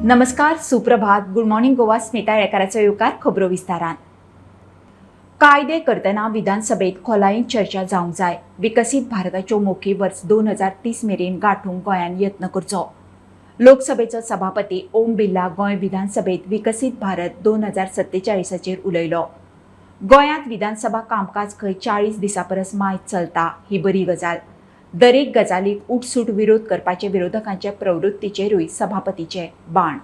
नमस्कार, सुप्रभात, good morning Goa. Smita येळकाराचो येवकार खबरो विस्तारान. कायदे करतना विधानसभेत खोलायेन चर्चा जावंक जाय. विकसीत भारताच्यो मोखी वर्स 2030 मेरेन गांठूंक गोंयान यत्न करचो. लोकसभेचो सभापती ओम बिर्ला गोंय विधानसभेत विकसीत भारत 2047चेर उलयलो. गोंयांत विधानसभा कामकाज खंय 40 दिसां परस मायज चलता, ही बरी गजाल. दरेक गजालीक उठसूट विरोध करपाचे विरोधकांचे प्रवृत्तीचेरूय सभापतीचे बाण.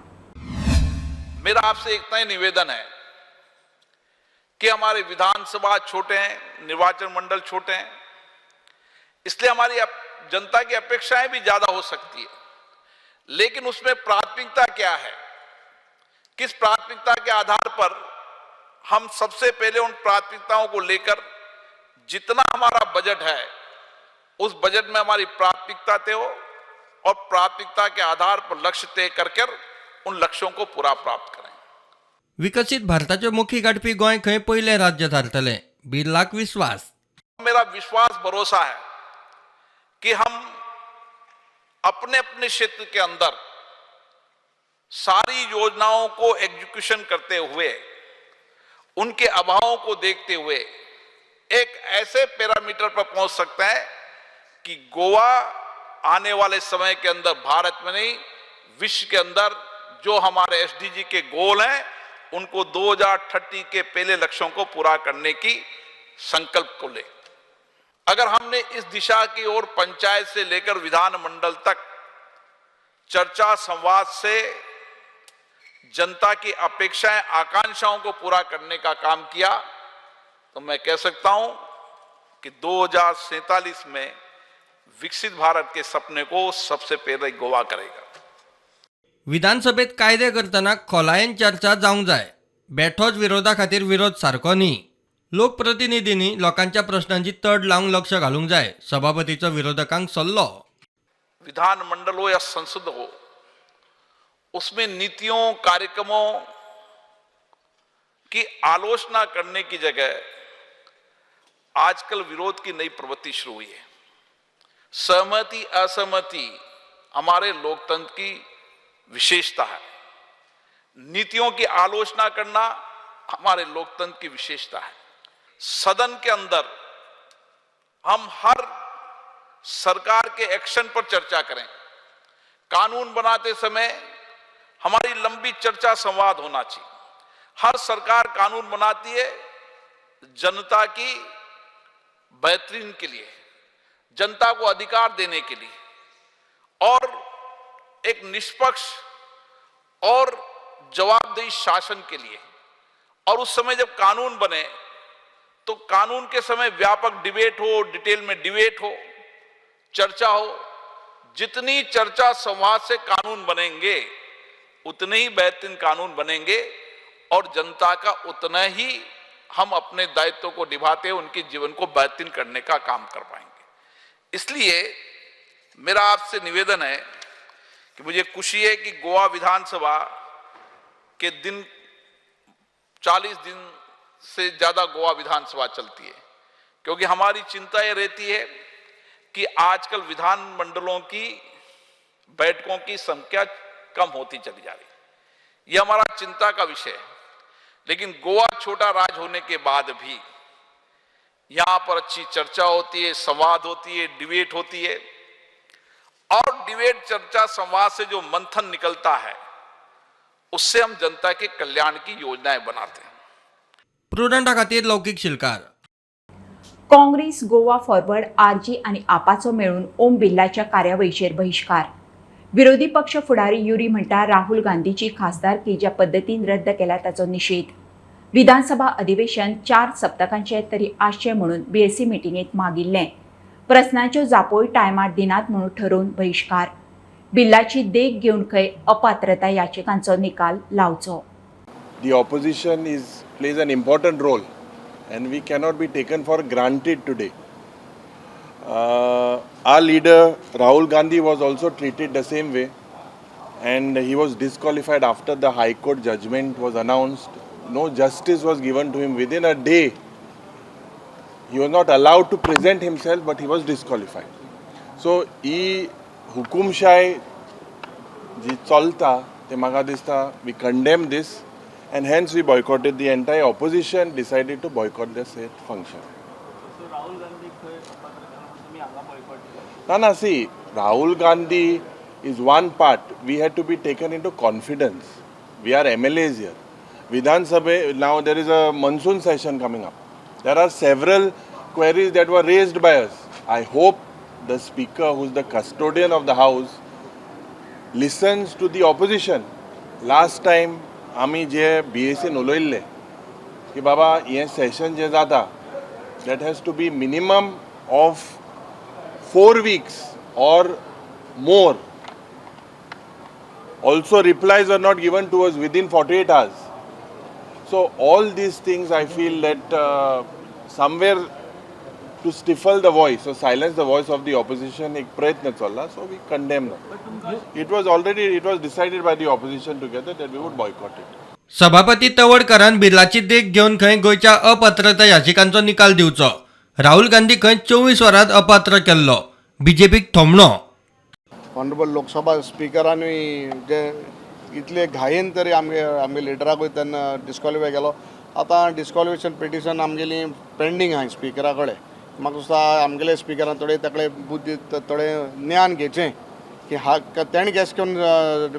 मेरा आपसे इतना ही निवेदन है कि हमारे विधानसभा छोटे हैं, निर्वाचन मंडल छोटे हैं, इसलिए हमारी जनता की अपेक्षाएं भी ज्यादा हो सकती है, लेकिन उसमें प्राथमिकता क्या है, किस प्राथमिकता के आधार पर हम सबसे पहले उन प्राथमिकताओं को लेकर जितना हमारा बजट है, उस बजट में हमारी प्राथमिकता तय हो और प्राथमिकता के आधार पर लक्ष्य तय कर कर उन लक्ष्यों को पूरा प्राप्त करें. विकसीत भारताच्यो मोखी गाठपी गोंय खंय पयलें राज्य थारतलें, बिर्लाक विस्वास. मेरा विश्वास, भरोसा है कि हम अपने अपने क्षेत्र के अंदर सारी योजनाओं को एग्जीक्यूशन करते हुए, उनके अभावों को देखते हुए एक ऐसे पैरामीटर पर पहुंच सकते हैं कि गोवा आने वाले समय के अंदर भारत में नहीं, विश्व के अंदर जो हमारे एसडीजी के गोल हैं, उनको 2030 के पहले लक्ष्यों को पूरा करने की संकल्प को ले. अगर हमने इस दिशा की ओर पंचायत से लेकर विधानमंडल तक चर्चा संवाद से जनता की अपेक्षाएं, आकांक्षाओं को पूरा करने का काम किया, तो मैं कह सकता हूं कि 2047 में विकसित भारत के सपने को सबसे पहले गोवा करेगा. विधानसभेत कायदे करतना खोलायेन चर्चा जावंक जाय. बेठोच विरोधा खातीर विरोध सारको न्ही. लोकप्रतिनिधींनी लोकांच्या प्रश्नांची तड लावंक लक्ष घालूंक जाय, सभापतीचो विरोधकांक सल्लो. विधानमंडल हो या संसद हो, उसमें नीतियों, कार्यक्रमों की आलोचना करने की जगह आजकल विरोध की नई प्रवृत्ति शुरू हुई है. सहमति, असहमति हमारे लोकतंत्र की विशेषता है. नीतियों की आलोचना करना हमारे लोकतंत्र की विशेषता है. सदन के अंदर हम हर सरकार के एक्शन पर चर्चा करें. कानून बनाते समय हमारी लंबी चर्चा, संवाद होना चाहिए. हर सरकार कानून बनाती है जनता की बेहतरीन के लिए, जनता को अधिकार देने के लिए और एक निष्पक्ष और जवाबदेही शासन के लिए. और उस समय जब कानून बने, तो कानून के समय व्यापक डिबेट हो, डिटेल में डिबेट हो, चर्चा हो. जितनी चर्चा संवाद से कानून बनेंगे, उतने ही बेहतरीन कानून बनेंगे और जनता का उतना ही हम अपने दायित्व को निभाते उनके जीवन को बेहतरीन करने का काम कर पाएंगे. इसलिए मेरा आपसे निवेदन है कि मुझे खुशी है कि गोवा विधानसभा के दिन, 40 दिन से ज्यादा गोवा विधानसभा चलती है, क्योंकि हमारी चिंता ये रहती है कि आजकल विधान मंडलों की बैठकों की संख्या कम होती चली जा रही है. यह हमारा चिंता का विषय है. लेकिन गोवा छोटा राज्य होने के बाद भी यहां पर अच्छी चर्चा होती है, संवाद होती है, डिबेट होती है और डिबेट, चर्चा, संवाद से जो मंथन निकलता है, उससे हम जनता के कल्याण की योजनाएं बनाते हैं. प्रुडंटा खातीर लौकीक शिलकार. काँग्रेस, गोवा फॉरवर्ड, आरजी आनी आपाचो मेळून ओम बिर्लाच्या कार्यावळीचेर बहिश्कार. विरोधी पक्ष फुडारी युरी म्हणटा, राहुल गांधीची खासदारकी ज्या पद्दतीन रद्द केल्या ताचो निशेध. विधानसभा अधिवेशन 4 सप्तकांचे तरी आसचें म्हणून बीएसी मिटिंगेत मागिल्लें. प्रस्नाच्यो जापोय टायमार दिनात म्हणून ठरोवन बहिश्कार. बिर्लाची देख घेवन खंय अपात्रता याचिकांचो निकाल लावचो. The opposition is plays an important role and we cannot be taken for granted today. Our leader Rahul Gandhi was also treated the same way and he was disqualified after the High Court judgment was announced. No justice was given to him within a day. He was not allowed to present himself, but he was disqualified. So, ही हुकुमशाय जी चलता ते म्हाका दिसता we condemn this and hence we boycotted. The entire opposition decided to boycott the said function. ना ना, see, Rahul Gandhi is one part. We had to be taken into confidence. We are MLAs here. Vidhan Sabha, now there is a monsoon session coming up. There are several queries that were raised by us. I hope the speaker, who is the custodian of the house, listens to the opposition. Last time आमी जे BAC उलयल्ले की बाबा हें सेशन जें जाता that has to be minimum of 4 weeks or more. Also, replies were not given to us within 48 hours. So all these things, I feel that somewhere to stifle the voice or silence the voice of the opposition, एक प्रयत्न चल्ला. So we condemn that. It was decided by the opposition together that we would boycott it. सभापती तवडकरान बिर्लाची देख घेवन खंय गोंयच्या अपात्रता याचिकांचो निकाल दिवचो. राहुल गांधी खंय 24 वरांत अपात्र केल्लो. बीजेपीक थोमणो. ऑनरेबल लोकसभा स्पिकरानूय जे इतले घायेन तरी आमगे आमगे लिडराकूय तेन्ना डिस्कॉलिफाय केलो. आतां डिस्कॉलिफिकेशन पिटिशन आमगेली पेंडींग आहा स्पिकरा कडेन. म्हाका दिसता आमगेले स्पिकरान थोडे ताकडे बुद्दी, थोडें ज्ञान घेवचें की हा तेणें कशें करून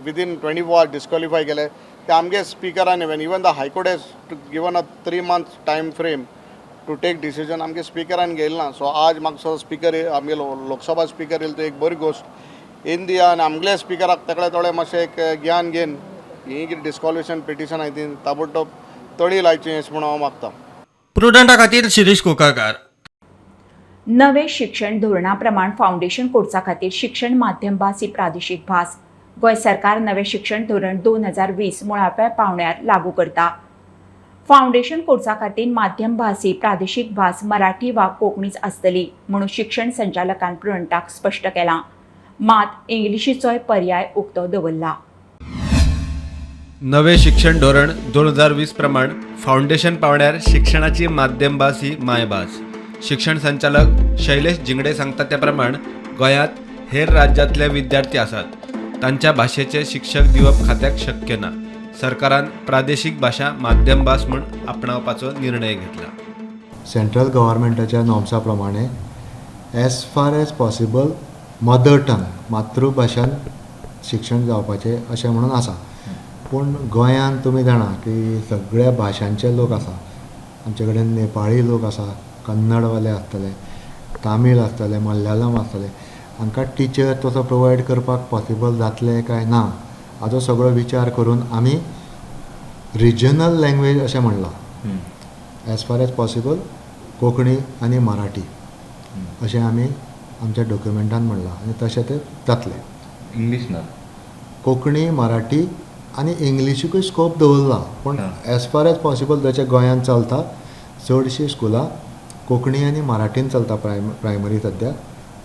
विदीन 24 आवर्स डिस्कॉलिफाय केले ते आमगे स्पिकरान. Even the High Court has given a 3 month time frame to take decision, आमगे स्पिकरान घेयलें ना. सो आज म्हाका दिसता स्पिकर आमगे लोकसभा स्पिकर येयलो तो एक बरी गोश्ट येवन दी आनी आमगेल्या स्पिकराक ताकडे थोडें मातशें एक ज्ञान घेवन ही कितें डिस्कॉलिफिकेशन पिटिशन आहाय ती ताबडतोब तडी लायची अशें म्हणून हांव मागता. प्रुडंटा खातीर शिरीष कोकाकार. नवे शिक्षण धोरणा प्रमाण फाउंडेशन कोर्सा खातीर शिक्षण माध्यम भास ही प्रादेशीक भास. गोंय सरकार नवें शिक्षण धोरण 2020 मुळाव्या पावंड्यार लागू करता. फाउंडेशन कोर्सा खातीर माध्यम भास ही प्रादेशीक भास मराठी वा कोंकणीच आसतली म्हणून शिक्षण संचालकान प्रुडंटाक स्पश्ट केलां. मात इंग्लिशीचोय पर्याय उक्तो दवरला. नवे शिक्षण धोरण 2020 प्रमाण फाउंडेशन पावंड्यार शिक्षणाची माध्यम भास ही मायभास. शिक्षण संचालक शैलेश झिंगडे सांगता त्या प्रमाण गोंयांत हेर राज्यांतले विद्यार्थी आसात, तांच्या भाशेचे शिक्षक दिवप खात्याक शक्य ना. सरकारान प्रादेशीक भाशा माध्यम भास म्हूण आपणावपाचो निर्णय घेतला. सेंट्रल गव्हर्मेंटाच्या नॉर्म्सा प्रमाणे as far as possible mother tongue, मातृभाशान शिक्षण जावपाचें अशें म्हणून आसा. पूण गोंयांत तुमी जाणा की सगळ्या भाशांचे लोक आसा. आमचे कडेन नेपाळी लोक आसा, कन्नडवाले आसतले, तामीळ आसतले, मल्याळम आसतले. हांकां टिचर तसो प्रोवायड करपाक पॉसिबल जातलें काय ना हाजो सगळो विचार करून आमी रिजनल लँग्वेज अशें म्हणलां. As far as possible Konkani आनी मराठी अशें आमी आमच्या डॉक्युमेंटान म्हणलां आनी तशें तें जातलें. इंग्लीश ना? कोंकणी, मराठी आनी इंग्लिशीकूय स्कोप दवरला, पूण एज फार एज पॉसिबल जशें गोंयांत चलता, चडशीं स्कुलां कोंकणी आनी मराठीन चलता प्रायमरी सद्या,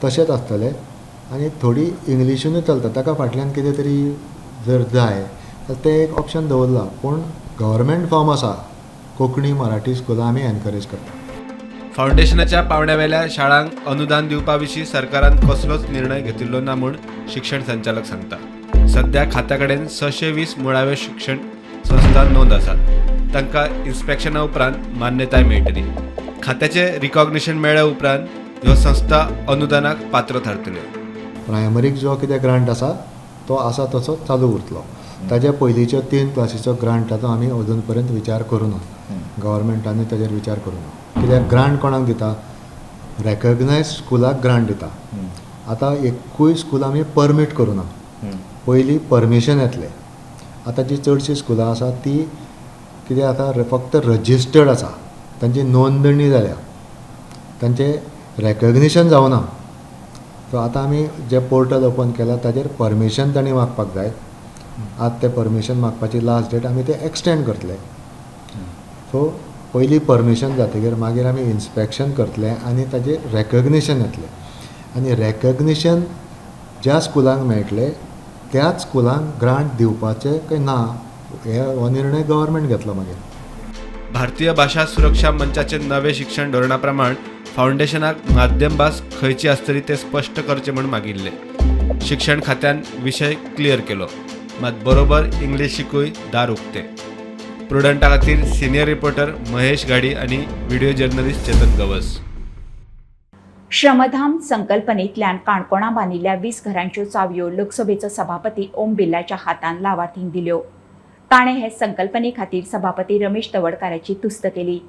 तशेंच आसतलें. आनी थोडी इंग्लिशीनूय चलता. ताका फाटल्यान कितें तरी जर जाय जाल्यार तें एक ऑप्शन दवरलां. पूण गव्हर्मेंट फॉर्म आसा, कोंकणी मराठी स्कुलां आमी एनकरेज करता. फावंडेशनाच्या पावंड्यावेल्या शाळांक अनुदान दिवपा विशीं सरकारान कसलोच निर्णय घेतिल्लो ना म्हूण शिक्षण संचालक सांगता. सध्या खात्या कडेन 620 मुळाव्यो शिक्षण संस्था नोंद आसात. तांकां इन्स्पेक्शना उपरांत मान्यताय मेळटली. खात्याचे रिकॉग्निशन मेळ्ळ्या उपरांत ह्यो संस्था अनुदानाक पात्र थारतल्यो. प्रायमरीक जो कितें ग्रांट आसा तो आसा तसो चालू उरतलो. ताज्या पयलींच्यो तीन क्लासीचो ग्रांटाचो आमी अजून पर्यंत विचार करूना. गव्हर्मेंटानूय ताजेर विचार करूना, कित्याक ग्रांट कोणाक दिता? रेकग्नायज स्कुलाक ग्रांट दिता. आतां एकूय स्कूल आमी परमीट करूना. पयलीं परमिशन येतलें. आतां जी चडशीं स्कुलां आसा ती कितें आसा, फक्त रजिस्टर्ड आसा. तांची नोंदणी जाल्या, तांचें रेकग्निशन जावना. सो आतां आमी जें पोर्टल ओपन केलां ताजेर परमिशन तांणी मागपाक जाय. आतां तें परमिशन मागपाची लास्ट डेट आमी तें एक्सटेंड करतले. सो पयलीं परमिशन जातकीर मागीर आमी इन्स्पेक्शन करतले आनी ताजेर रेकग्निशन येतलें आनी रेकग्निशन ज्या स्कुलांक मेळटलें त्याच स्कुलांक ग्रांट दिवपाचें काय ना हे हो निर्णय गव्हर्मेंट घेतलो मागीर. भारतीय भाशा सुरक्षा मंचाचे नवे शिक्षण धोरणा प्रमाण फावंडेशनाक माध्यम भास खंयची आसतली तें स्पश्ट करचें म्हूण मागिल्लें. शिक्षण खात्यान विशय क्लियर केलो. मात बरोबर इंग्लिशीकूय दार उक्तें. प्रुडंटा खातीर सिनियर रिपोर्टर महेश घाडी आनी व्हिडिओ जर्नलिस्ट चेतन गवस. श्रमधाम संकल्पनेंतल्यान काणकोणा बांदिल्ल्या 20 घरांच्यो चावयो लोकसभेचो सभापती ओम बिर्लाच्या हातान लावार्थींक दिल्यो. ताणें हे संकल्पने खातीर सभापती रमेश तवडकाराची तुस्त केली.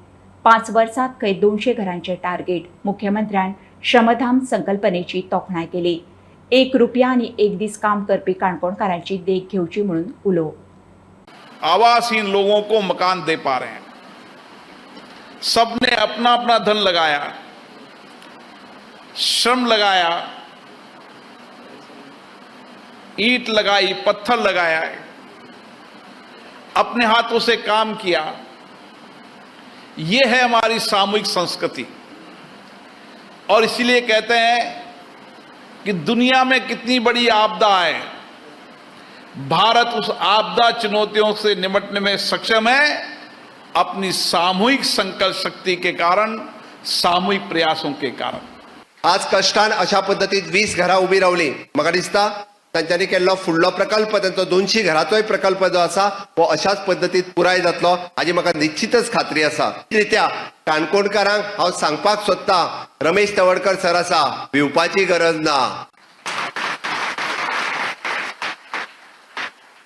5 वर्सांत खंय 200 घरांचें टार्गेट. मुख्यमंत्र्यान श्रमधाम संकल्पनेची तोखणाय केली. 1 रुपया आनी 1 दीस काम करपी काणकोणकारांची देख घेवची म्हणून उलो. आवासहीन लोगों को मकान दे पा रहे हैं. सबने अपना अपना धन लगाया, श्रम लगाया, ईंट लगाई, पत्थर लगाया, अपने हाथों से काम किया. ये है हमारी सामूहिक संस्कृति. और इसीलिए कहते हैं कि दुनिया में कितनी बड़ी आपदा है, भारत उस आपदा चुनौतियों से निपटने में सक्षम है अपनी सामूहिक संकल्प शक्ति के कारण, सामूहिक प्रयासों के कारण. आज कष्टान अशा पद्दतीन 20 घरां उबी रावली. म्हाका दिसता तांच्यांनी केल्लो फुडलो प्रकल्प, तांचो 200 घराचोय प्रकल्प जो आसा हो अशाच पद्दतीन पुराय जातलो हाजी म्हाका निश्चितच खात्री आसा. रित्या काणकोणकारांक हांव सांगपाक सोदता, रमेश तवडकर सर आसा, भिवपाची गरज ना.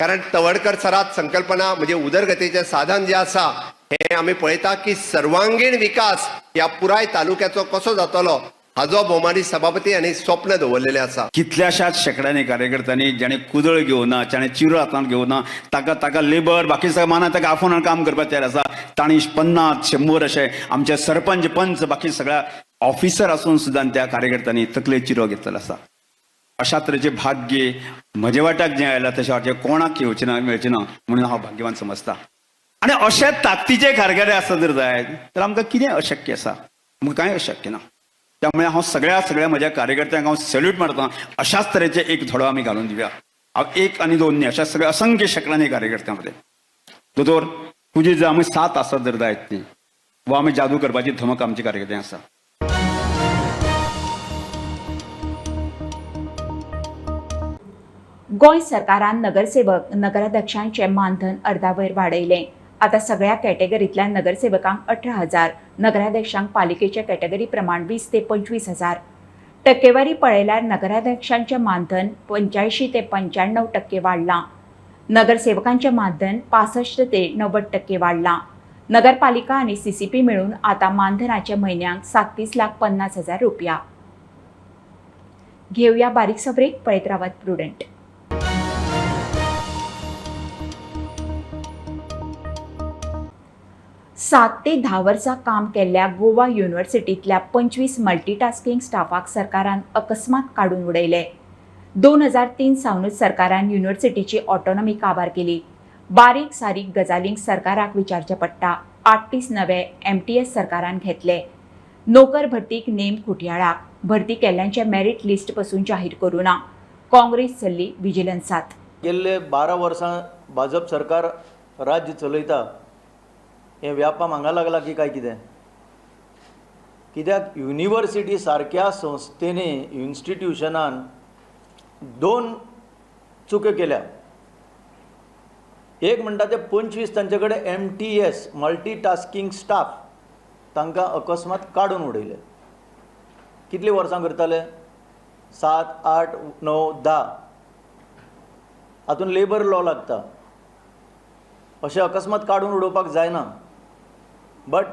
कारण तवडकर सरात संकल्पना म्हणजे उदरगतीचें साधन जें आसा हें आमी पळयता की सर्वांगीण विकास ह्या पुराय तालुक्याचो कसो जातलो हाजो भोवमानी सभापती आनी स्वप्न दवरलेलें आसा. कितल्याशाच शेंकड्यांनी कार्यकर्त्यांनी जाणें कुदळ घेवना, जाणें चिरो हातांत घेवना, ताका ताका लेबर बाकी सगळें माना ताका आफोवन काम करपाक तयार आसा. तांणी 50 100 अशे आमचे सरपंच पंच बाकी सगळ्या ऑफिसर आसून सुद्दां त्या कार्यकर्त्यांनी तकले चिरो घेतलेलो आसा. अशा तरेचें भाग्य म्हजे वाट्याक जें आयलां तशें वाट्याक कोणाक येवचें ना, मेळचें ना म्हणून हांव भाग्यवान समजता. आनी अशे ताकदीचे कारगिरी आसा जर जायत तर आमकां कितें अशक्य आसा? आमकां कांय अशक्य ना. त्यामुळे हांव सगळ्या सगळ्या म्हज्या कार्यकर्त्यांक हांव सॅल्यूट मारता. अशाच तरेचे एक धडो आमी घालून दिवया. हांव 1 आनी 2 न्ही, अशा सगळ्या असंख्य शेंकड्यांनी कार्यकर्त्यां मदें. दोतोर, तुजी जर आमी 7 आसत जर जायत न्ही, वा आमी जादू करपाची धमक आमची कार्यकर्त्यांक आसा. गोंय सरकारान नगरसेवक नगराध्यक्षांचे मानधन अर्दावयर वाडयलें. आतां सगळ्या कॅटेगरींतल्या नगरसेवकांक 18,000, नगराध्यक्षांक पालिकेच्या कॅटेगरी प्रमाण 20 ते 25,000. टक्केवारी पळयल्यार नगराध्यक्षांचें मानधन 85 ते 95% वाडलां. नगरसेवकांचें मानधन 65 ते 90% वाडलां. नगरपालिका आनी सीसीपी मेळून आतां मानधनाचे म्हयन्याक 37,50,000 रुपया. घेवया बारीकसो ब्रेक, पळयत रावात प्रुडंट. 7 ते 10 वर्सां काम केल्ल्या गोवा युनिव्हर्सिटींतल्या 25 मल्टीटास्किंग स्टाफाक सरकारान अकस्मात काडून उडयले. 2003 सावनूच सरकारान युनिव्हर्सिटीची ऑटोनॉमी काबार केली. बारीक सारीक गजालींक सरकाराक विचारचें पडटा. 38 नवे MTS सरकारान घेतले. नोकर भरतीक नेम खुटयाळाक, भरती केल्ल्यांचे मेरीट लिस्ट पसून जाहीर करूं ना. काँग्रेस चल्ली विजिलन्सात. गेल्ले 12 वर्सां भाजप सरकार राज्य चलयता हें व्यापाम हांगा लागला की काय कितें? कित्याक युनिवर्सिटी सारक्या संस्थेनी इन्स्टिट्युशनान 2 चुक्यो केल्या. एक म्हणटा ते 25 तांचे कडेन MTS multitasking staff तांकां अकस्मात काडून उडयले. कितलीं वर्सां करताले? 7, 8, 9, 10. हातून लेबर लॉ लागता. अशें अकस्मात काडून उडोवपाक जायना. बट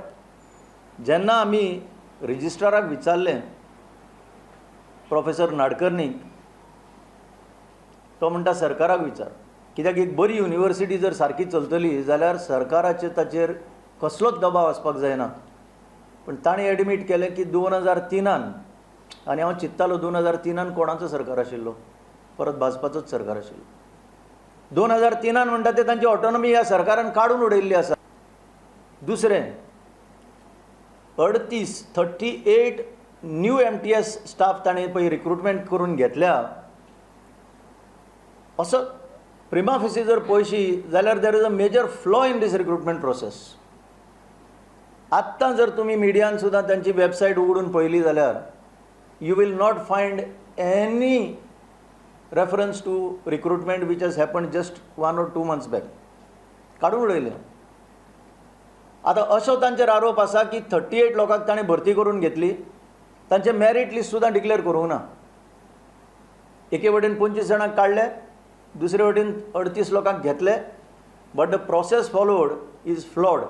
जेन्ना आमी रजिस्ट्राराक विचारलें प्रोफेसर नाडकर्णीक, तो म्हणटा सरकाराक विचार. कित्याक एक बरी युनिवर्सिटी जर सारकी चलतली जाल्यार सरकाराचेर ताचेर कसलोच दबाव आसपाक जायना. पण ताणें एडमीट केलें की 2003 आनी हांव चिंत्तालो 2003 कोणाचो सरकार आशिल्लो, परत भाजपाचोच सरकार आशिल्लो. 2003 म्हणटा ते तांची ऑटोनॉमी ह्या सरकारान काडून उडयल्ली आसा. दुसरें 38 न्यू MTS staff ताणें पळय रिक्रुटमेंट करून घेतल्या. असो प्रिमा फेसी जर पळयशी जाल्यार there is a major flaw in this recruitment process. आत्तां जर तुमी मिडियान सुद्दां तांची वेबसायट उगडून पळयली जाल्यार you will not find any Reference to recruitment which has happen just 1 or 2 months back. काडून उडयलें. आतां असो तांचेर आरोप आसा की 38 लोकांक ताणें भरती करून घेतली, तांचे मॅरीट लिस्ट सुद्दां डिक्लेअर करूंक ना. एके वटेन 25 जाणांक काडले, दुसरे वटेन 38 लोकांक घेतले, but the process followed is flawed.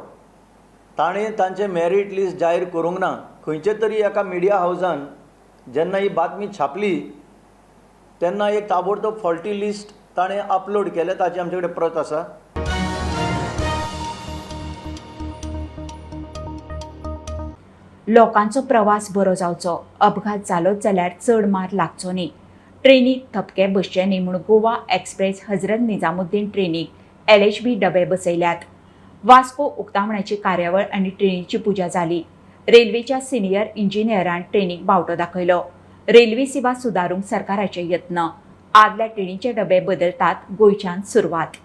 ताणें तांचें मॅरीट लिस्ट जाहीर करूंक ना. खंयचे तरी एका मिडिया हावजान जेन्ना ही बातमी छापली तेन्ना एक ताबडतोब फॉल्टी लिस्ट ताणें अपलोड केलें. ताची आमचे कडेन प्रत आसा. लोकांचो प्रवास बरो जावचो, अपघात जालोच जाल्यार चड मार लागचो न्ही, ट्रेनीक धपके बसचे न्ही म्हूण गोवा एक्सप्रेस हजरत निजामुद्दीन ट्रेनीक एलएचबी डबे बसयल्यात. वास्को उक्तावणाची कार्यावळ आनी ट्रेनीची पुजा जाली. रेल्वेच्या सिनियर इंजिनियरान ट्रेनीक बावटो दाखयलो. रेल्वे सेवा सुदारूंक सरकाराचे यत्न. आदल्या ट्रेनीचे डबे बदलतात, गोंयच्यान सुरवात.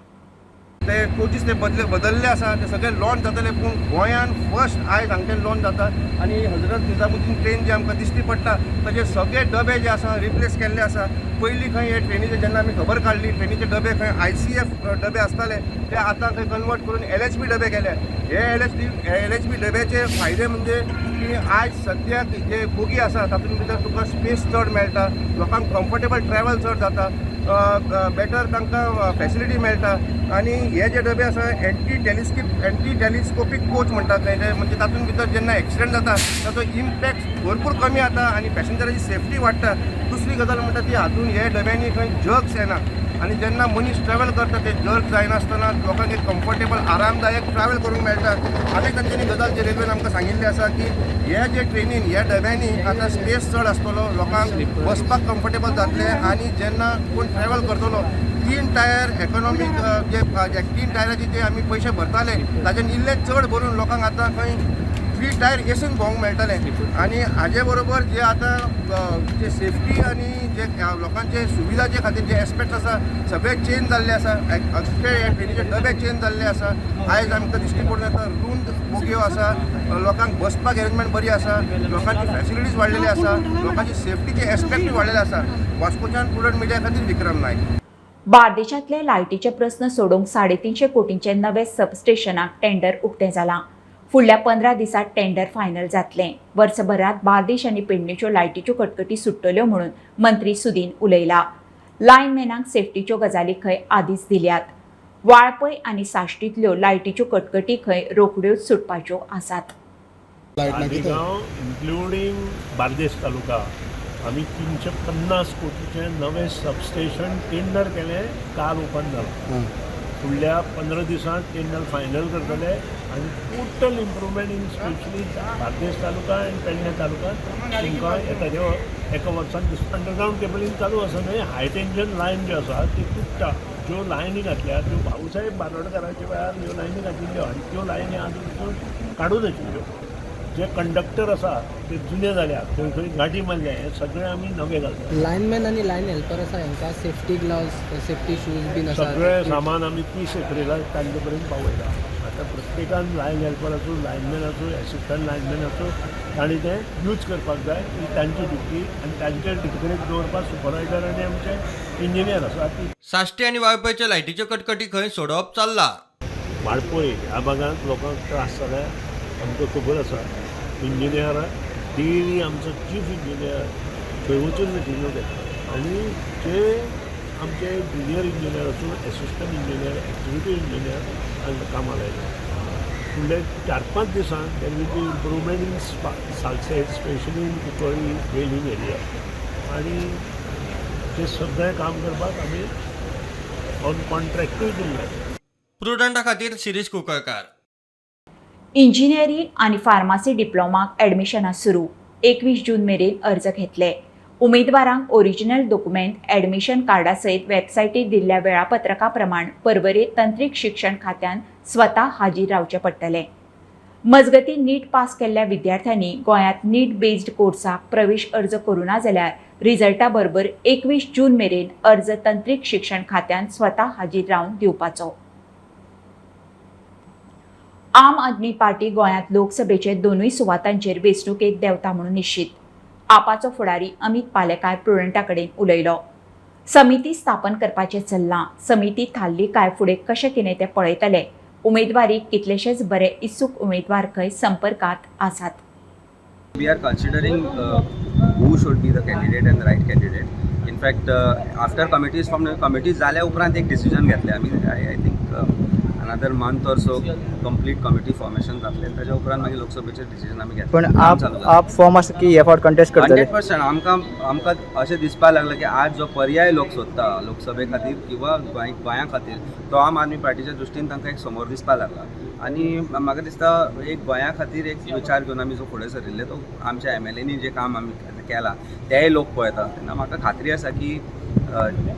ते कोचीस ते बदले बदलले आसा, ते सगळे लॉन्च जातले, पूण गोंयान फर्स्ट आयज हांगच्यान लॉन्च जाता. आनी हजरत निजामुद्दीन ट्रेन जी आमकां दिश्टी पडटा, ताचे सगळे डबे जे आसा रिप्लेस केल्ले आसा. पयलीं खंय हे ट्रेनीचे, जेन्ना आमी खबर काडली, ट्रेनीचे डबे खंय आयसीएफ डबे आसताले, ते आतां खंय कन्वर्ट करून एलएचबी डबे केले. हे एलएचबी डब्याचे फायदे म्हणजे की आयज सद्याक जे बोगी आसा तातूंत भितर तुका स्पेस चड मेळटा, लोकांक कम्फर्टेबल ट्रॅवल चड जाता, बेटर तांकां फॅसिलिटी मेळटा. आनी हे जे डबे आसा, एंटी टेलिस्कोपीक कोच म्हणटात ते, म्हणजे तातूंत भितर जेन्ना एक्सिडंट जाता ताचो इम्पॅक्ट भरपूर कमी जाता आनी पॅसेंजराची सेफ्टी वाडटा. दुसरी गजाल म्हणटा ती हातून हे डब्यांनी खंय जर्क्स येना आनी जेन्ना मनीस ट्रॅवल करता ते जर्क जायनासतना लोकांक एक कम्फर्टेबल, आरामदायक ट्रॅवल करूंक मेळटा. आनी एक तांच्यांनी गजाल जी रेल्वेन आमकां सांगिल्ली आसा की हे जे ट्रेनीन, ह्या डब्यांनी आतां स्पेस चड आसतलो, लोकांक बसपाक कम्फर्टेबल जातलें. आनी जेन्ना कोण ट्रॅवल करतलो, तीन टायर इकॉनॉमीक जे जे तीन टायराचे जे आमी पयशे भरताले ताजेन इल्ले चड भरून लोकांक आतां खंय थ्री टायर एसीन भोंवंक मेळटलें. आनी हाजे बरोबर जे आतां जे सेफ्टी आनी जे लोकांचे सुविधाचे खातीर जे एस्पेक्ट आसा सगळे चेंज जाल्ले आसा. अख्खे हे ट्रेनीचे डबे चेंज जाल्ले आसा. आयज आमकां दिश्टी पडून येता, रूंद बोगयो आसा, लोकांक बसपाक एरेंजमेंट बरी आसा, लोकांची फॅसिलिटीज वाडलेली आसा, लोकांची सेफ्टीचे एस्पेक्टूय वाडलेले आसा. वास्कोच्यान प्रुडंट मिडिया खातीर विक्रम नायक. बार्देशांतले लायटीचे प्रस्न सोडोवंक 350 कोटींचे नवे सबस्टेशनाक टेंडर उक्तें जालां. फुडल्या 15 दिसांत टेंडर फायनल जातलें. वर्सभरात बार्देश आनी पेडणेच्यो लायटीच्यो कटकटी सुट्टल्यो म्हणून मंत्री सुदीन उलयला. लायनमॅनांक सेफ्टीच्यो गजाली खंय आदींच दिल्यात. वाळपय आनी साश्टींतल्यो लायटीच्यो कटकटी खंय रोखड्योच सुटपाच्यो आसात. सालिगांव इन्क्लुडींग बार्देस तालुका आमी 350 कोटीचें नवें सबस्टेशन टेंडर केलें. काल ओपन जालां. फुडल्या 15 दिसांत टेंडर फायनल करतले आनी total improvement in specially Bardez taluka आनी पेडणे तालुका तुमकां येता ते एका वर्सान दिसता. अंडरग्रावंड केबलींग चालू आसा न्हय, हाय टेन्शन लायन ज्यो आसा ती तुट्टा. ज्यो लायनी घातल्या त्यो भाऊसाहेब बारोडकराच्या वेळार ह्यो लायनी घातिल्ल्यो आनी त्यो लायनी आजून पसून काडूं नाशिल्ल्यो. जे कंडक्टर आसा ते जुने जाल्या, खंय खंय गांठी मारल्या. हे सगळे आमी नवे घालतात. लायनमॅन आनी लायन हेल्पर आसा हांकां सेफ्टी ग्लव्स, सेफ्टी शूज बीन आसा? सगळें सामान आमी 30 एप्रिलाक तांचे पर्यंत पावयता. आतां प्रत्येकान, लायन हेल्पर आसूं, लायनमॅन आसूं, एसिस्टंट लायनमॅन आसूं, तांणी तें यूज करपाक जाय. ही तांची ड्युटी आनी तांचे देखरेख दवरपाक सुपरवायजर आनी आमचे इंजिनियर आसा ती. साश्टी आनी वाळपयच्या लायटीच्यो कटकटी खंय सोडोवप चल्ला. वाळपय ह्या भागांत लोकांक त्रास जाल्या, आमकां खबर आसा. इंजिनियर डेली, आमचो चीफ इंजिनियर थंय वचून मिटिंगो घेता आनी जे आमचे ज्युनियर इंजिनियर आसूं, एसिस्टंट इंजिनियर, एक्झिक्युटीव इंजिनियर हांकां कामां लायल्या. फुडले 4-5 दिसांत there will be improvement in Salcete, specially in Cuncolim Velim area. आनी ते सगळें काम करपाक आमी ऑन कॉन्ट्रॅक्टूय दिल्लें. प्रुडंटा खातीर शिरीष कुंकळकार. इंजिनियरींग आनी फार्मासी डिप्लोमाक ॲडमिशनां सुरू. 21 जून मेरेन अर्ज घेतले. उमेदवारांक ओरिजिनल दोकुमेंत ॲडमिशन कार्डा सयत वेबसायटीर दिल्ल्या वेळापत्रका प्रमाण परवरे तंत्रीक शिक्षण खात्यान स्वता हाजीर रावचें पडटलें. मजगतीं, नीट पास केल्ल्या विद्यार्थ्यांनी गोंयांत नीट बेज्ड कोर्साक प्रवेश अर्ज करूं ना जाल्यार रिजल्टा बरोबर 21 जून मेरेन अर्ज तंत्रीक शिक्षण खात्यान स्वता हाजीर रावन दिवपाचो. आम आदमी पार्टी गोंयांत लोकसभेचे दोनूय सुवातांचेर वेंचणुकेत देंवता म्हणून निश्चित. आपाचो फुडारी अमित पालेकार प्रुडंटा कडेन उलयलो. समिती स्थापन करपाचें चल्लां. समिती थारली काय फुडें कशें कितें तें पळयतले. उमेदवारी कितलेशेच बरे इत्सूक उमेदवार खंय संपर्कांत आसात. We are considering who should be the candidate and the right candidate. In fact, after committee is formed, committee जाल्या उपरांत एक डिसिजन घेतले आमी. I think another month or so complete committee formation जातलें, ताच्या उपरांत मागीर लोकसभेचेर डिसिजन आमी घेतले. पण आप फॉर्म आसा की हे फावट कंटेस्ट करतले? 100%. आमकां आमकां अशें दिसपाक लागलां की आज जो पर्याय लोक सोदता लोकसभे खातीर किंवा गोंया खातीर, तो आम आदमी पार्टीच्या दृश्टीन तांकां एक समोर दिसपाक लागला. आनी म्हाका दिसता एक गोंया खातीर एक विचार घेवन आमी जो फुडें सरिल्ले, तो आमच्या एमएलएनी जें काम आमी केलां तेंय लोक पळयता. तेन्ना म्हाका खात्री आसा की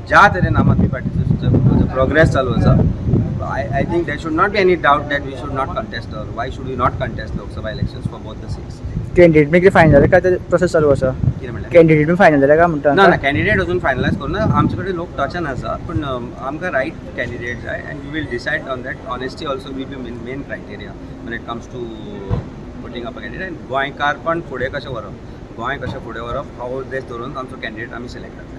ज्या तरेन आम आदमी पार्टीचो प्रोग्रेस चालू आसा, I think there should not be any doubt that we should not contest or why should we not contest Lok Sabha elections for both the seats. Candidate बी कितें फायनल जाले काय ते प्रोसेस चालू आसा? कितें म्हणलें? कॅन्डिडेट बी फायनल जाले काय म्हणटा? ना ना, कॅन्डिडेट अजून फायनलायज करूं ना. आमचे कडेन लोक टचान आसा, पूण आमकां रायट कॅन्डिडेट जाय and we will decide on that. Honesty also will be main criteria when it comes to putting up a candidate. आनी गोंयकारपण फुडें कशें व्हरप, गोंय कशें फुडें व्हरप, हो उद्देश धरून आमचो कॅन्डिडेट आमी सिलेक्ट करतले.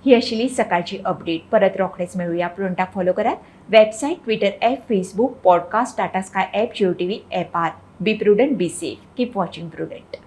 ही आशिल्ली सकाळची अपडेट. परत रोखडेच मेळुया. प्रुडंटाक फॉलो करात website, Twitter app, Facebook, podcast, Tata Sky app, Jio TV ॲपार. Be prudent, be safe, keep watching Prudent.